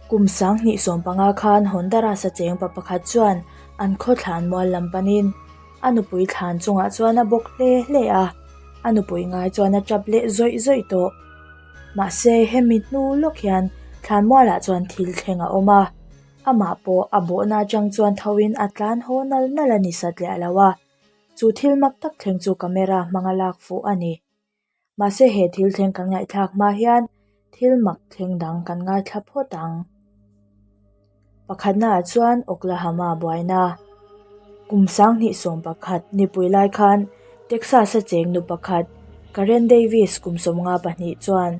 Kum 2015 khan Honduras-a cheng pa pakhat chuan an khaw thlan mual lam panin a nupui thlan chungah chuan a bawk hle hle a, a nupui ngai chuan a tap leh zawih zawih tawh. Mahse hemi hnu lawk hian thlan mualah chuan thil thleng a awm a, amah pawh a bawhna atang chuan thoin a tlan haw nal nal a ni satliah lo a, chu thil mak tak thleng chu camera hmanga lak fuh a ni. Mahse he thil thleng kan ngaihthlak hma hian thil mak thleng dang kan ngaithla phawt ang. Pakhatnaah chuan Oklahoma buaina. Kum 2011 nipui lai khan Texas-a cheng nu pakhat Karen Davis kum 52 chuan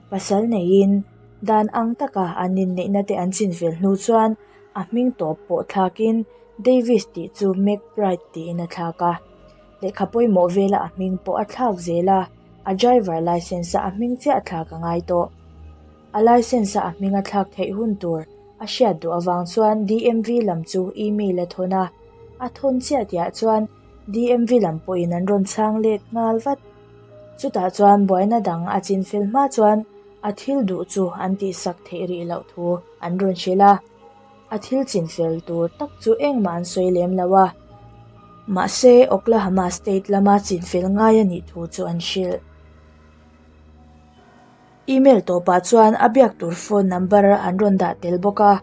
pasal neiin dan ang taka an inneihna te an chinfel hnu chuan a hming tawp pawh thlakin Davis tih chu McBride tiin a thlak a. Lehkha pawimawh vela a hming pawh a thlak zel a, a driver licence a a hming chiah thlak a ngai tawh. A licence a a hming a thlak theih hun tur a hriat duh avang chuan DMV lam chu email a thawn a, a thawn chiah tihah chuan DMV lam pawhin an rawn chhang let nghal vat. Chutah chuan buaina dang a chinfel hma chuan a thil duh chu an tihsak theih rih loh thu an rawn hrilh a. A thil chinfel tur tak chu engmah an sawi lem lo a, mahse Oklahoma state lama chinfel ngai a nih thu chu an hrilh. Email tawpah chuan a biak tur phone number an rawn dah tel bawk a,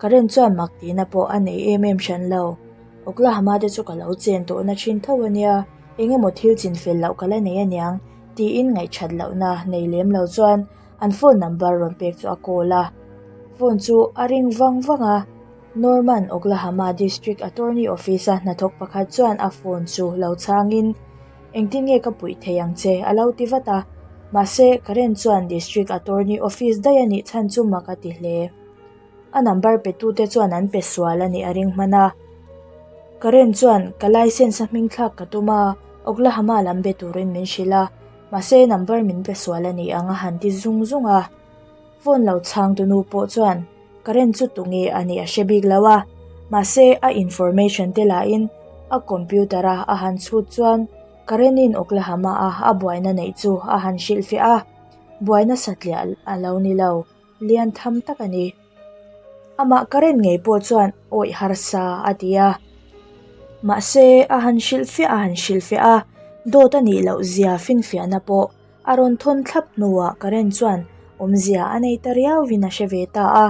Karen chuan mak tihna pawh a nei em em hran lo. Oklahoma te chu ka lo chen tawhna thin tho a nia, eng emaw thil chinfel loh ka la nei aniang tiin ngaihthat lohna nei lem lo chuan An phone number rawn pek chu a call a, phone chu a ring vang vang a. Norman, Oklahoma District Attorney Office a hnathawk pakhat chuan a phone chu lo chhangin, Engtin nge ka puih thei ang che? a lo ti vat a. Mahse, Karen chuan District Attorney Office daih a nih chhan chu mak a ti hle. A number petute chuan an pe sual a nih a ring hman a. Karen chuan, Ka license a hming thlak ka tum a, Oklahoma lam be turin min hrilh a. Mahse number min pe sual a ni ang a han ti zung zung a. Phone lo chhang tu nu pawh chuan Karen chu tunge a nih a hre bik lo a. Mahse a information te lahin a computer a a han chhut chuan Karen in Oklahoma a a buaina neih chu a han hrilhfiah a. Buaina satliah a lo ni lo. Lian tham tak a ni. Amah Karen ngei pawh chuan awih harsa a ti a. Mahse, a han hrilhfiah a han hrilhfiah a, dawt a nih loh zia finfiahna pawh a rawn thawn thlap hnuah Karen chuan awmzia a nei ta riauvin a hre ve ta a.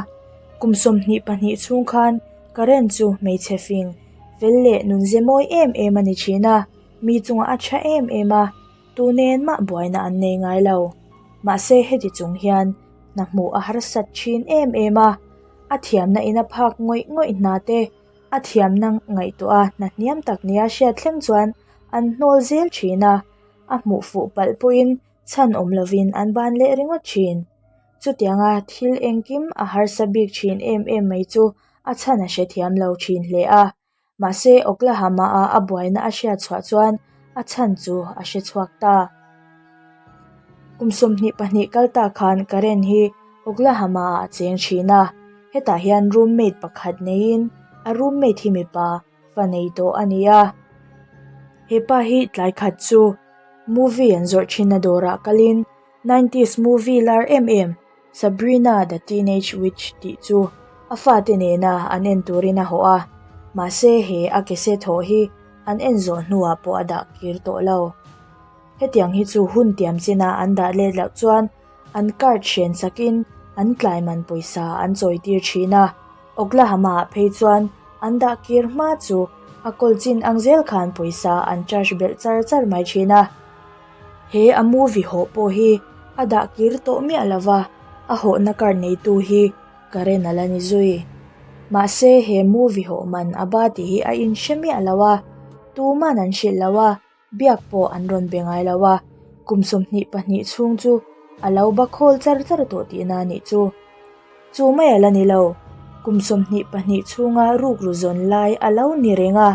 Kum 22 chhung khan Karen chu hmeichhe fing fel leh nunze mawi em em a ni thin a, mi chungah a tha em em a, tu nen mah buaina an nei ngai lo. Mahse, heti chung hian hna hmuh a harsat thin em em a, a thiamna in a phak ngawih ngawih hna te a thiamna ngaihtuah a hna hniam tak nia hriat thleng chuan an hnawl zel thin a, a hmuh fuh palh pawhin chhan awm lovin an ban leh ringawt thin. Chutianga thil engkim a harsa bik thin em em mai chu a chhan a hrethiam lo thin hle a. Mahse, Oklahoma-a a buaina a hriat chhuah chuan a chhan chu a hre chhuak ta. Kum 22 kal ta khan Karen hi Oklahoma-ah a cheng thin a, hetah hian roommate pakhat neiin a roommate hi mipa fa nei tawh a ni a. He pa hi tlai khat chu movie an zawrh thinna dawrah kalin Nineties movie lar em em Sabrina the Teenage Witch tih chu a fate nena an en turin a hawh a, mahse he a kese thawh hi an en zawh hnuah pawh a dah kir tawh lo. Hetiang hi chu hun tiam china an dah let loh chuan an card hren sakin an tlai man pawisa an chawi tir thin a, Oklahoma-ah phei chuan an dah kir hma chu a kawl chin ang zel khan pawisa an charge belh char char mai thin a. He a movie hawh pawh hi a dah kir tawh miah lo va, a hawhna card neitu hi Karen a la ni zui. Mahse he movie hawh man a ba tih hi a inhre miah lo a, tuman an hrilh lo a, biak pawh an rawn be ngai lo a, kum 22 chhung chu a lo ba khawl char char tawh tihna a nih chu. Chu mai a la ni lo, kum 22 chhunga rukru zawn lai a lo ni reng a.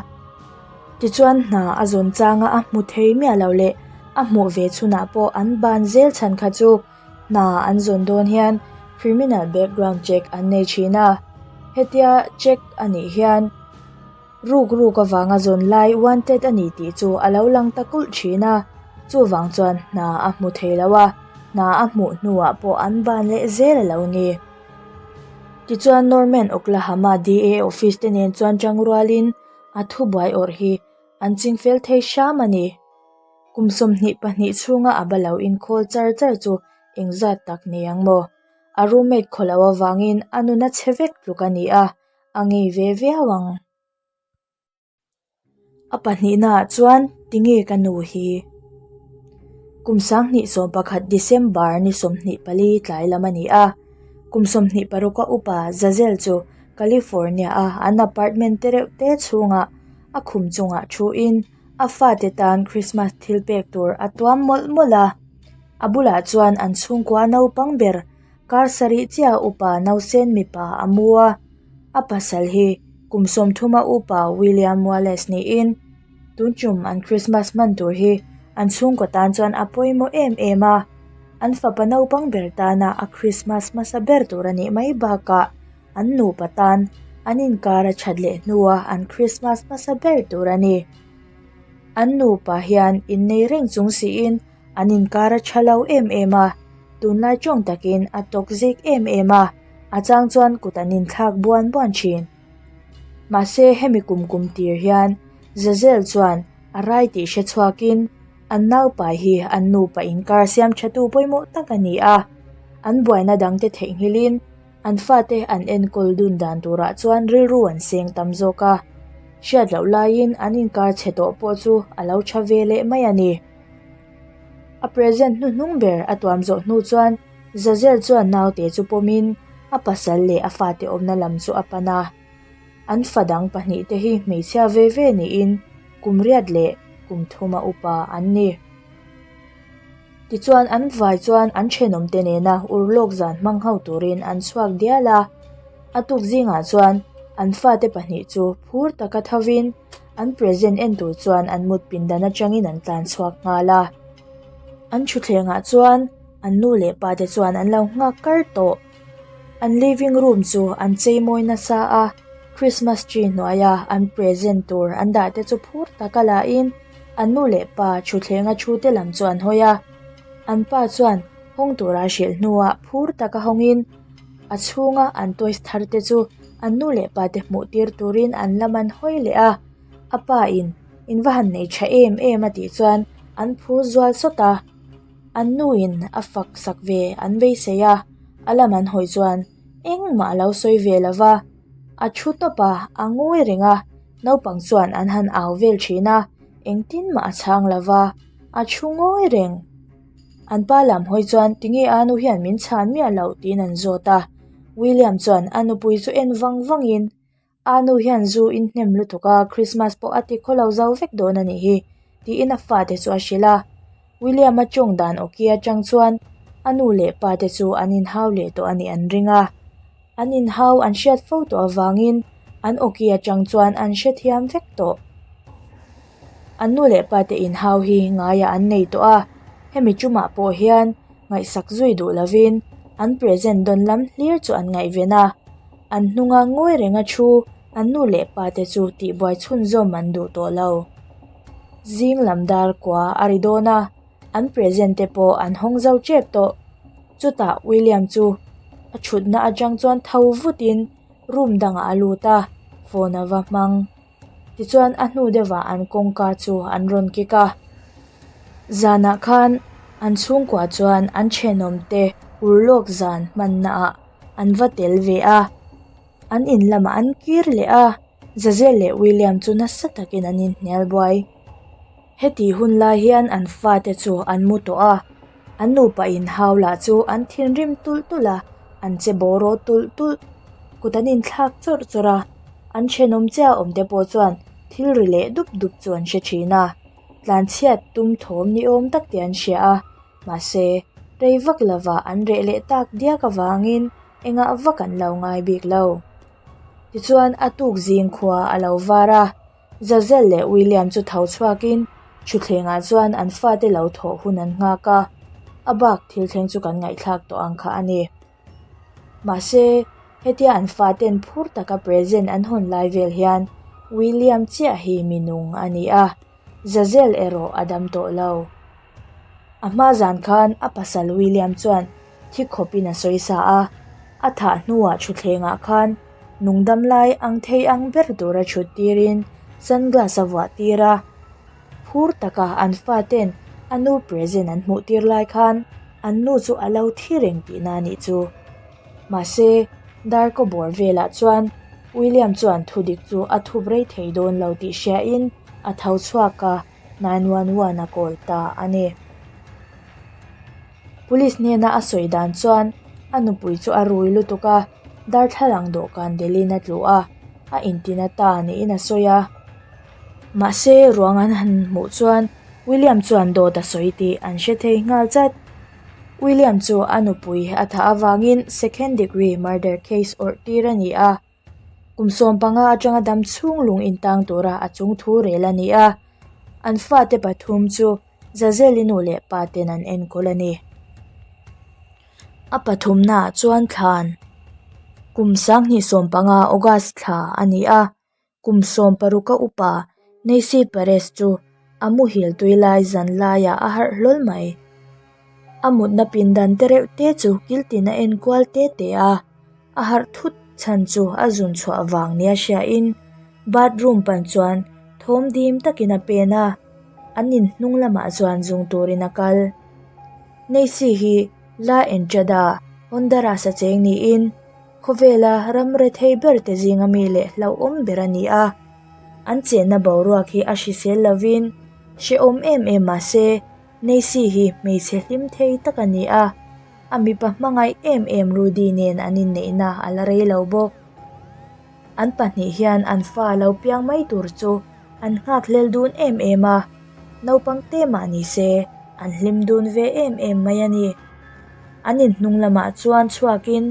Tichuan hna a zawn changa a hmu thei miah lo leh a hmuh ve chhunah pawh an ban zel chhan kha chu hna an zawn dawn hian criminal background check an nei thin a. Hetia check a nih hian ruk ruk avanga zawn lai wanted a ni tih chu a lo lang ta kulh thin a, chuvang chuan hna a hmu thei lo a, hna a hmuh hnuah pawh an ban leh zel a lo ni. Tichuan Norman Oklahama DA office te nen chuan tangrualin a thubuai awrh hi an chingfel thei hram a ni. Kum 22 chhunga a ba lo inkhawl char char chu engzat tak ni ang maw? A roommate khaw loh avangin a nun a chhe vek tluk a ni a, a ngei ve viau ang. A pahnihnaah chuan tinge ka nu hi? Kum 2011 December ni 24 tlai lam a ni a, kum 26 a upa Zazel chu California-a an apartment te reuh te chhungah a khum chungah thuin a fate tan Christmas thil pek tur a tuam mawlh mawlh a. A bulah chuan an chhungkua naupang ber kar sarih chiah upa nausen mipa a mu a. A pasal hi kum 30 a upa William Wallace niin tun tum an Christmas hman tur hi an chhungkaw tan chuan a pawimawh em em a. An fapa naupang ber tana a Christmas hmasa ber tur a nih mai bakah an nupa tan an inkar a that leh hnua an Christmas hmasa ber tur a ni. An nupa hian innei reng chung siin an inkar a tha lo em em a, tunlai tawng takin a tawk zik em em a, a chang chuan kut an inthlak buan buan thin. Mahse hemi kum kum tir hian Zazel chuan a rai tih hre chhuakin an naupai hi an nupa inkar siam thatu pawimawh tak a ni a, an buaina dangte theihnghilhin An fate an enkawl dun dan turah chuan rilru an seng tam zawk a, hriat loh laiin an inkar chhe tawh pawh chu a lo tha ve leh mai a ni. A present hnuhnung ber a tuam zawh hnu chuan Zazel chuan naute chu pawmin a pasal leh a fate awmna lam chu a pan a. An fa dang pahnihte hi hmeichhia ve ve niin kum riat leh kum thuma upa an ni. Tichuan an vai chuan an thenawmte nena urlawk zan hmang ho turin an chhuak dial a, a tuk zingah chuan an fate pahnih chu phur taka thovin an present en tur chuan an mut pindan atangin an tlan chhuak nghal a. An thutthlengah chuan an nu leh pate chuan an lo nghak kar tawh. An living room chu an cheimawi nasa a, Christmas tree hnuaia an present tur an dah te chu phur taka lahin An nu leh pa thuthlenga thu te lam chu an hawi a, an pa chuan hawng tura hrilh hnuah phur taka hawngin a chhunga an toys thar te chu an nu leh pa te hmuh tir turin an lam an hawi leh a, a pa in in va han nei tha em em a tih chuan an phur zual sawt a, an nu in a fak sak ve an beisei a, a lam an hawi chuan engmah a lo sawi ve lo va, a thu tawp a, a ngawi reng a. Naupang chuan an han au vel thin a, engtin mah a chhang lo va, a thu ngawi reng. An pa lam hawi chuan tinge a nu hian min chhan miah loh tiin an zawt a, William chuan a nupui chu en vang vangin, A nu hian zu in hnem lutuk a, Christmas pawh a ti khaw lo zo vek dawn a nih hi, tiin a fate chu a hrilh a. William-a tawng dan awki atang chuan a nu leh pa te chu an inhau leh tawh a nih an ring a. An inhau an hriat fo tawh avangin an awki atang chuan an hrethiam vek tawh. An nu leh pa te inhau hi ngaiah an nei tawh a, hemi tumah pawh hian ngaihsak zui duh lovin an present dawn lam hlir chu an ngaihven a. An hnunga ngawi renga thu an nu leh pa te chu tihbuai chhunzawm an duh tawh lo. Zing lam dar kua a ri dawn a. An present te pawh an hawng zo tep tawh. Chutah William chu a thutna atang chuan tho vutin room dangah a lut a, phone a va hmang. Tichuan a hnu deuhah an kawngka chu an rawn kik a. Zanah khan an chhungkua chuan an thenawm te urlawk zan hmannaah an va tel ve a. An in lamah an kir leh a, Zazel leh William chu nasa takin an inhnial buai. Heti hun lai hian an fate chu an mu tawh a, an nupa inhau lah chu an thinrim tulh tulh a, an che bawraw tulh tulh. Kut an inthlak chawrh chawrh a, an thenawm chiah awm te pawh chuan thil ri leh dup dup chu an hre thin a, tlanchhiat tum thawm ni awm tak te an hria a, mahse rei vak lova an reh leh tak diak avangin engah vak an lo ngai bik lo. Tichuan a tuk zing khua a lo var a. Zazel leh William chu tho chhuakin thutthlengah chuan an fate lo thawh hun an nghak a, a bak thil thleng chu kan ngaihthlak tawh ang kha a ni. Mahse, hetia an faten phur taka present an hawn lai vel hian William chiah hi mi nung a ni a, Zazel erawh a dam tawh lo. A hma zan khan a pasal William chuan thi khawpin a sawi sa a. A thah hnuah thutthlengah khan nungdam lai ang thei ang ber tura thut tirin sunglass a vuah tir a. Phur taka an faten a nu present an hmuh tir lai khan an nu chu a lo thi reng tihna a nih chu. Mahse, darkaw bawr velah chuan William chuan thudik chu a thup rei thei dawn lo tih hriain a tho chhuak a, 911 a kawl ta a ni. Police hnena a sawi dan chuan a nupui chu a rui lutuk a, darthlalang dawhkan delhin a tlu a, a intina ta niin a sawi a. Mahse, ruang an han hmuh chuan William chuan dawt a sawi tih an hre thei nghal chat. William chu a nupui a thah avangin second degree murder case awrh tir a ni a. Kum 15 atanga dam chhung lung intang tura a chung thu rel a ni a. An fate pathum chu Zazeli nu leh pa ten an enkawl a ni. A pathumnaah chuan thlan kum 2015 August thla a ni a. Kum 16 a upa Neisi Perez chu a muhil tui lai zan laiah a harh hlawl mai. A mutna pindan te reuh te chu kiltin a en kual te te a, a harh thut chhan chu a zun chhuah vang nia hriain bathroom pan chuan thawm dim takin a pen a, an in hnung lamah chuan zung turin a kal. Neisi hi La Entrada, Honduras a cheng niin khawvela ram rethei ber te zinga mi leh hlauhawm ber a ni a, an chenna boruak hi a hrisel lovin hrehawm em em mahse Neisi hi hmeichhe hlim thei tak a ni a, a mipa hmangaih em em Rudy nen an inneihna a la rei lo bawk. An pahnih hian an fa lo piang mai tur chu an nghakhlel dun em em a, naupang te mah ni se an hlim dun ve em em mai a ni. An inhnung lamah chuan chhuakin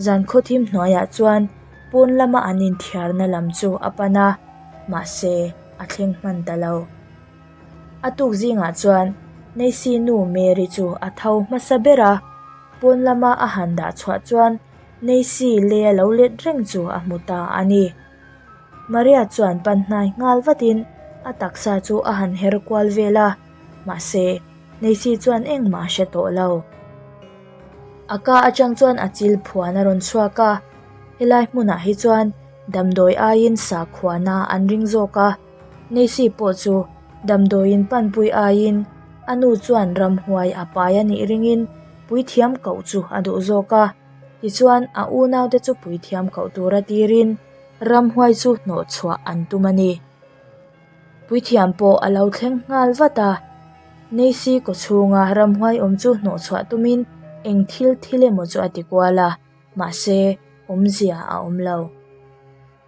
zan khawthim hnuaiah chuan pawn lama an inthiarna lam chu a pan a, mahse a thleng hman ta lo. A tuk zingah chuan Neisi nu Mary chu a tho hmasa ber a, pawn lama a han dah chhuah chuan Neisi lei a lo let reng chu a hmu ta a ni. Maria chuan pan hnai nghal vatin a taksa chu a han her kual vel a, mahse Neisi chuan engmah a hre tawh lo. A ka atang chuan a chil phuan a rawn chhuak a, helai hmunah hi chuan damdawi aiin sakhuana an ring zawk a. Neisi pawh chu damdawiin panpui aiin a nu chuan ramhuai a pai a nih ringin puithiam koh chu a duh zawk a. Tichuan a unaute chu puithiam koh tura tirin ramhuai chu hnawhchhuah an tum a ni. Puithiam pawh a lo thleng nghal vat a, Neisi kawchhunga ramhuai awm chu hnawhchhuah tumin eng thil thil emaw chu a ti kual a, mahse awmzia a awm lo.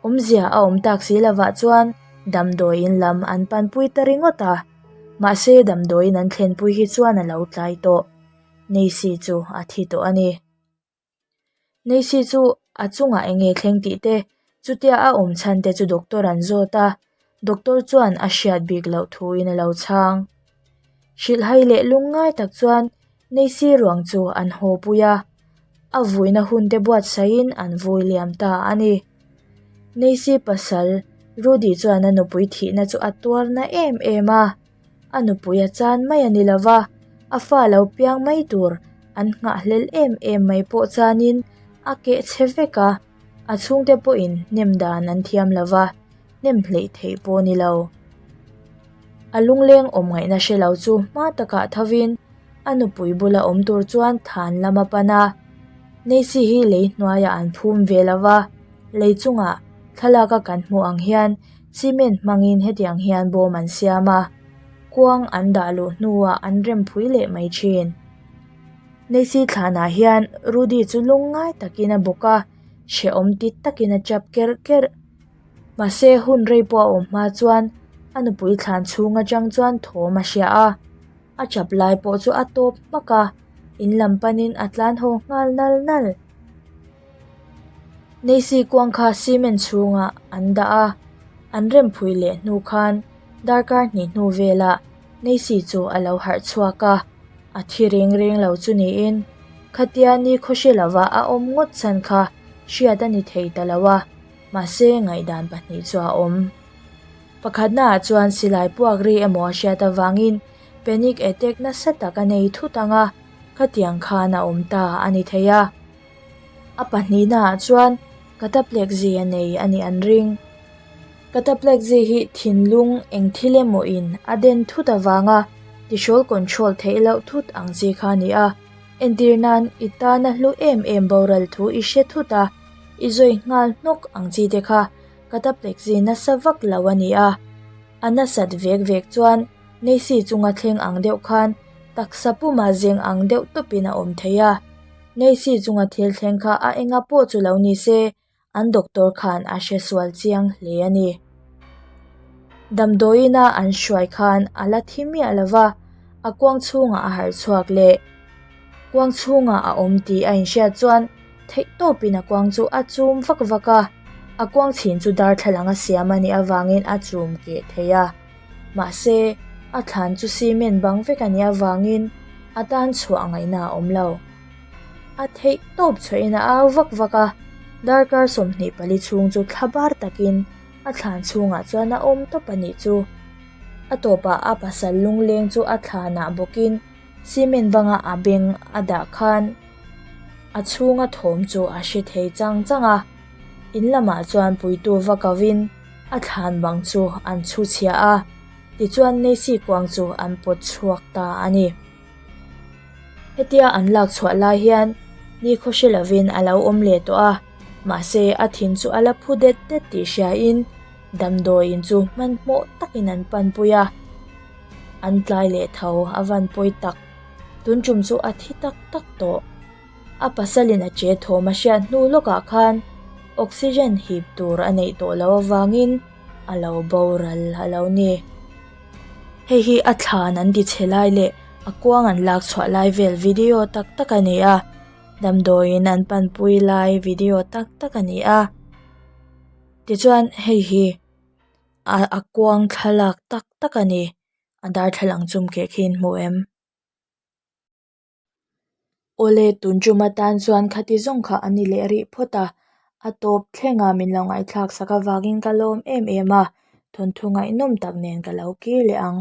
Awmzia a awm tak si lovah chuan damdawiin lam an panpui ta ringawt a, mahse damdawiin an thlenpui hi chuan a lo tlai tawh. Neisi chu a thi tawh a ni. Neisi chu a chungah eng nge thleng tih te, chutia a awm chhan te chu doctor an zawt a, doctor chuan a hriat bik loh thuin a lo chhang. Hrilhhai leh lungngai tak chuan Neisi ruang chu an haw pui a, a vuina hun te buatsaihin an vui liam ta a ni. Neisi pasal Rudy chuan a nupui thihna chu a tuar na em em a, a nupui a chan mai a ni lo va, a fa lo piang mai tur an nghahhlelh em em mai pawh chanin a keh chhe vek a, a chhungte pawhin hnem dan an thiam lo va, hnem hleih theih pawh a ni lo. A lungleng awm ngaihna hre lo chu hma takah thovin a nupui bula awm tur chuan than lam a pan a. Neisi hi lei hnuaiah an phum ve lo va, lei chungah thlalaka kan hmuh ang hian cement hmangin hetiang hian bawm an siam a, kuang an dah luh hnuah an rem phui leh mai thin. Neisi thlanah hian Rudy chu lungngai takin a bawk a, hrehawm ti takin a chap kerh kerh. Mahse hun rei pawh a awm hma chuan a nupui thlan chhung atang chuan thawm a hria a, a chap lai pawh chu a tawp hmak a, in lam panin a tlan haw nghal nal nal. Neisi kuang kha cement chhungah an dah a, an rem phui leh hnu khan darkar hnih hnu velah Neisi chu a lo harh chhuak a, a thi reng reng lo chu niin khatia ni khawhre lova a awm ngawt chhan kha hriat a ni thei ta lo a. Mahse, ngaihdan pahnih chu a awm. Pakhatnaah chuan silai puak ri emaw a hriat avangin panic attack nasa tak a nei thut ang a, khatiang khan a awm ta a ni thei a. A pahnihnaah chuan cataplexy a nei a nih an ring. Cataplexy hi thinlung eng thil emaw in a den thut avanga tihrawl control theih loh thut ang chi kha a ni a. Entir nan i tana hlu em em boral thu i hre thut a, i zawi nghal hnawk ang chi te kha cataplexy nasa vak lo a ni a. A nasat vek vek chuan Neisi chunga thleng ang deuh khan taksa puma zeng ang deuh tawpin a awm thei a. Neisi chunga thil thleng kha a enga pawh chu lo ni se, an doctor khan a hre sual chiang hle a ni. Damdawiina an hruai khan a la thi miah lo va, a kuang chhungah a harh chhuak leh. Kuang chhungah a awm tih a inhriat chuan theihtawpin a kuang chu a chum vak vak a, a kuang chhin chu darthlalang a siam a nih avangin a chum keh thei a. Mahse, a thlan chu cement bang vek a nih avangin a tan chhuah ngaihna a awm lo. A theih tawp chhuahin a au vak vak a, darkar 24 chhung chu thla bar takin a thlan chhungah chuan a awm tawp a nih chu. A tawpah a pasal lungleng chu a thlanah bawkin cement banga a beng a dah khan a chhunga thawm chu a hre thei chang chang a, in lamah chuan puitu va kovin a thlan bang chu an chhu chhia a, tichuan Neisi kuang chu an pawt chhuak ta a ni. Hetia an lak chhuah lai hian nikhaw hre lovin a lo awm leh tawh a, mahse a thin chu a la phu det det tih hriain damdawiin chu hmanhmawh takin an panpui a, an tlai leh tho a van pawi tak. Tun tum chu a thi tak tak tawh. A pasalin a che thawm a hriat hnu lawkah khan oxygen hip tur a neih tawh loh avangin a lo boral a lo ni. Hei hi a thlan an ti chhe lai leh a kuang an lak chhuah lai vel video tak tak a ni a, damdawiin an panpui lai video tak tak a ni a. Tichuan hei hi a a kuang thlalak tak tak a ni, a darthlalang chum keh khi in hmu em? Awle tun tum atan chuan khati zawng kha a ni leh rih phawt a, a tawp thleng a min lo ngaihthlak sak avangin ka lawm em em a, thawnthu ngaihnawm tak nen ka lo kir leh ang.